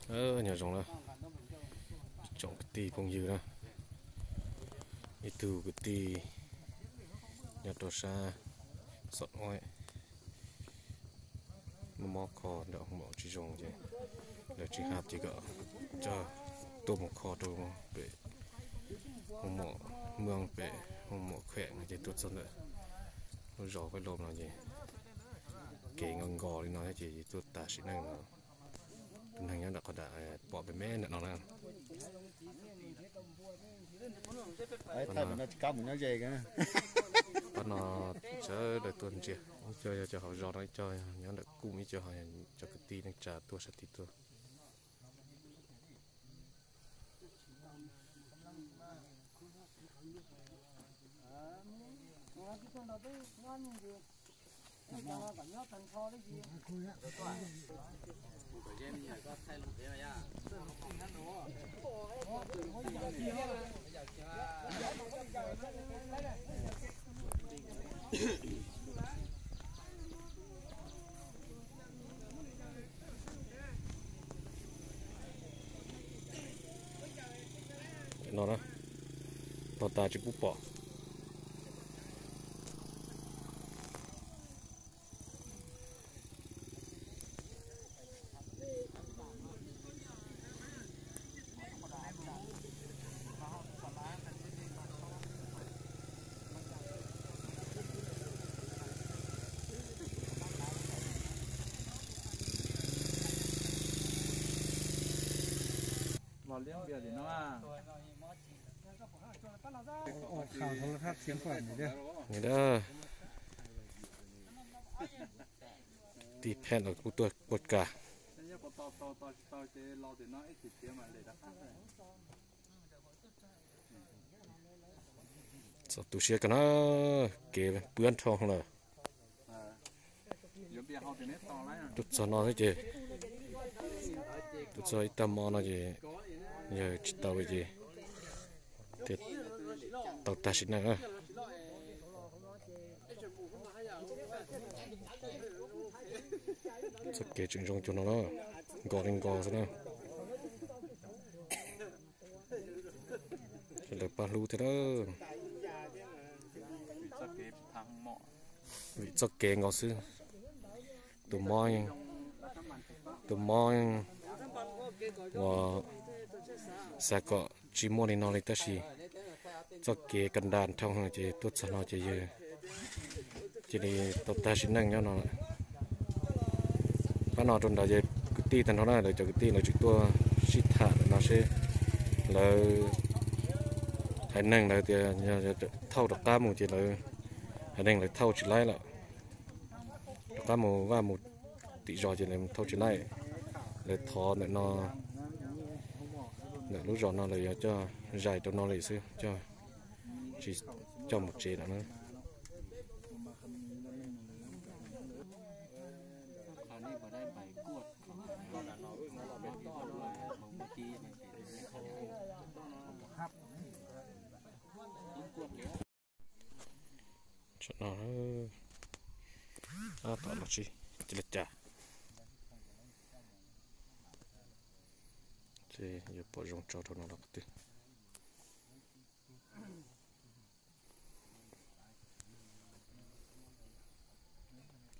Nyob zoo na, tsoom kwv tij phooj ywg na, ib tug kwv tij nyob rau sab Xom Uaib, muaj mob kho nram hoo mom tsis zoo ces lawv tsis hab ces kom coj tuaj mus kho rau pem hoo mom Moob, pem hoo mom Kheem no ces tuaj txog ntawm lub zos Paj Loo no ces kev nkos nkos li no thiab ces tuaj tas sim neej no. Tus neeg nyob nram qhov nram pom me me ntawm no na. Pab no sawv daws tuaj ntsia, ib co yog cov hauv zos no, ib co nyob nram kuj, ib co ho cov kwv tij neej tsa tuaj sab tid tuaj. No na, tog tas tsis pub pom. Ni da, tij pheej los kuj tuaj puas kas. Txaus tu siab kawg na, kev pwb nrho lawm. Tuaj txog no xwb ces, tuaj txog ib tag mo no ces yawg tsis tau ces thiaj tau tag sim neej na. Txoj kev tseem zoo cuag no na, nkos li nkos xwb na. Sawv daws pab hlub thiab na. Vim txoj kev nkos xwb. Tus mob, tus mob uas xav kom tsis muaj li no li tab sis txoj kev kas das nrho ces tuaj txog no ces yawg cia li tau tag sim neej nyob no lawm. Pab no rau nrad ces kwv tij tag nrho na, lawv cov kwv tij lawv tseem tuaj sib tham lawm no seb lawv haiv neeg lawv tias thauj rov qab mus ces lawv haiv neeg lawv thauj tsis laib lawm. Rov qab mus vaj mus tim zos ces lawv thauj tsis laib, lawv thov ntawm no, ntawm lub zos no lawv yuav coj zais rau no li xwb, coj tsis coj mus tsev lawm na. Tsam no, tab tom los sib ceg li cas, ces yuav pom zoo tso rau no los qhov twg.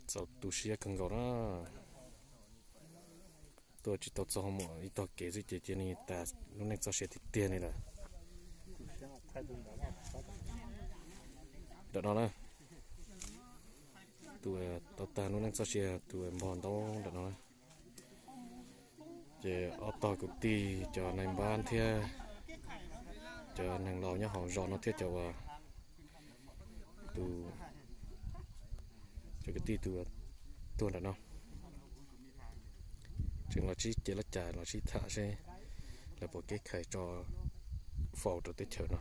Txaus tu siab kawg nkaus na. Tuaj tsis tau txog hoo mom ib tog kev xwb ces cia li tas lub neej txoj sia tiag tiag li lawm. Ntawm no na, tus tau tag lub neej txoj sia tus npog ntaub ntawm no na. Ces ob tog kwv tij cov nais npab thiab cov neeg laus nyob hauv zos no thiab cov uas tus, cov kwv tij tus tuag ntawm no tseem los sib ceg li cas los sib tham seb lawv puas kev khais tso faus rau teb chaws no.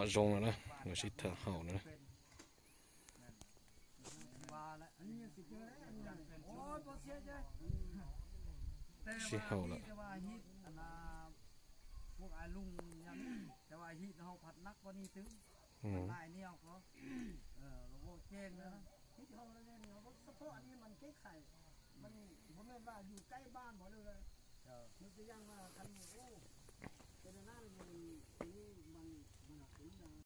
Pom zoo no na, lawv sib tham haum no na. Sib haum lawm.